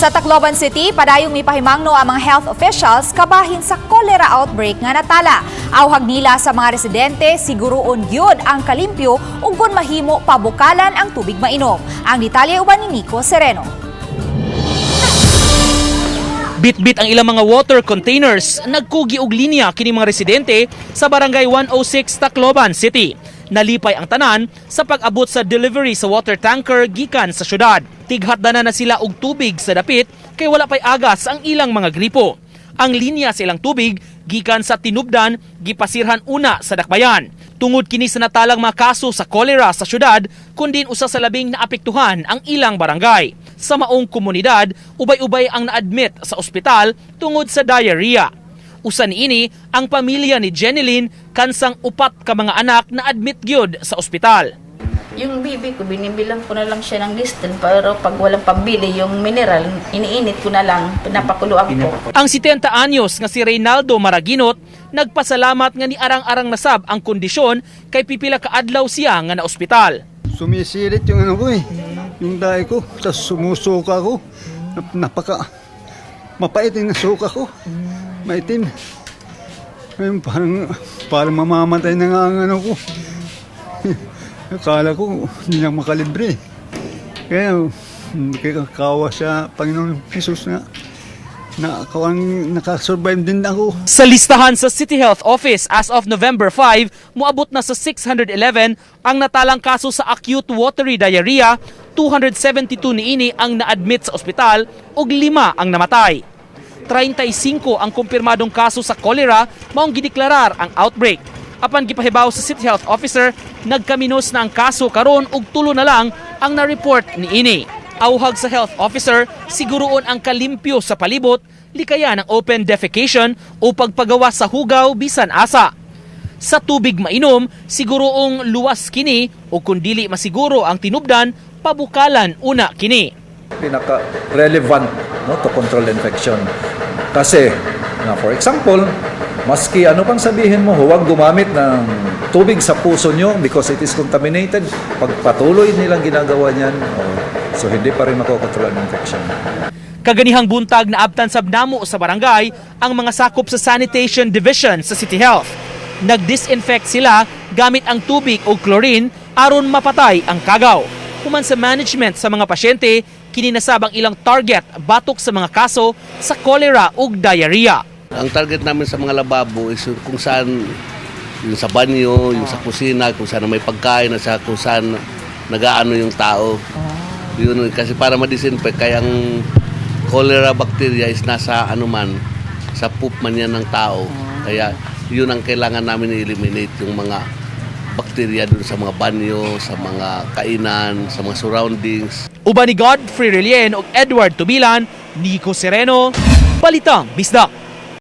Sa Tacloban City, padayong mipahimangno ang mga health officials kabahin sa cholera outbreak nga natala. Awhag nila sa mga residente, siguruon gyud ang kalimpyo ug kun mahimo, pabukalan ang tubig mainom. Ang detalye uban ni Nico Sereno. Bitbit ang ilang mga water containers, nagkugi og linya kini mga residente sa Barangay 106, Tacloban City. Nalipay ang tanan sa pag-abot sa delivery sa water tanker gikan sa syudad. Tighatdanan na sila og tubig sa dapit kay wala pay agas ang ilang mga gripo. Ang linya sa ilang tubig gikan sa tinubdan, gipasirhan una sa dakbayan. Tungod kini sa natalang mga kaso sa cholera sa syudad, kundin usa sa labing naapektuhan ang ilang barangay. Sa maong komunidad, ubay-ubay ang na-admit sa ospital tungod sa diarrhea. Usa niini ang pamilya ni Jeneline, kansang upat ka mga anak na admit gyud sa ospital. Yung bibi ko, binibilang ko na lang siya ng Liston, pero pag walang pambili, yung mineral, iniinit ko na lang, pinapakuluan ko. Ang 70 anyos nga si Reynaldo Maraginot, nagpasalamat nga ni arang-arang nasab ang kondisyon kay pipila ka adlaw siya nga naospital. Sumisilit yung ano ko eh. Yung dahi ko. Tapos sumusuka ko. Napaka mapait yung suka ko. Maitim. Ngayon parang mamamatay na nga ang ano ko. Akala ko hindi na makalibre. Kaya kaya kawa sa Panginoon Jesus na na ako ang nakasurvive din ako. Sa listahan sa City Health Office as of November 5, moabot na sa 611 ang natalang kaso sa acute watery diarrhea, 272 niini ang na-admit sa ospital ug 5 ang namatay. 35 ang kumpirmadong kaso sa cholera, maong gideklarar ang outbreak. Apan gipahibaw sa City Health Officer, nagkaminos na ang kaso karon ug 3 na lang ang na-report niini. Awhag sa health officer, siguruon ang kalimpyo sa palibot, likayan ang open defecation o pagpagawa sa hugaw bisan asa. Sa tubig mainom, siguroong luwas kini o kung dili masiguro ang tinubdan, pabukalan una kini. Pinaka-relevant, no, to control infection. Kasi, na for example, maski ano pang sabihin mo, huwag gumamit ng tubig sa puso nyo because it is contaminated. Pag patuloy nilang ginagawa niyan, oh, so hindi pa rin makokontrol ang infection. Kaganihang buntag, naabtan sab namo sa barangay ang mga sakop sa Sanitation Division sa City Health. Nag-disinfect sila gamit ang tubig o chlorine aron mapatay ang kagaw. Human sa management sa mga pasyente, kini nasab ang ilang target batok sa mga kaso sa cholera ug diarrhea. Ang target namin sa mga lababo is yung kung saan yung sa banyo, yung sa kusina, kung saan may pagkain, at sa kung saan nagaano yung tao. Yun, kasi para ma-disinfect, kaya ang cholera bacteria is nasa ano man, sa poop man yan ng tao. Kaya yun ang kailangan namin i-eliminate, yung mga bacteria dun sa mga banyo, sa mga kainan, sa mga surroundings. Uban ni Godfrey Relien ug Edward Tubilan, Nico Sereno, Balitang Bisdak.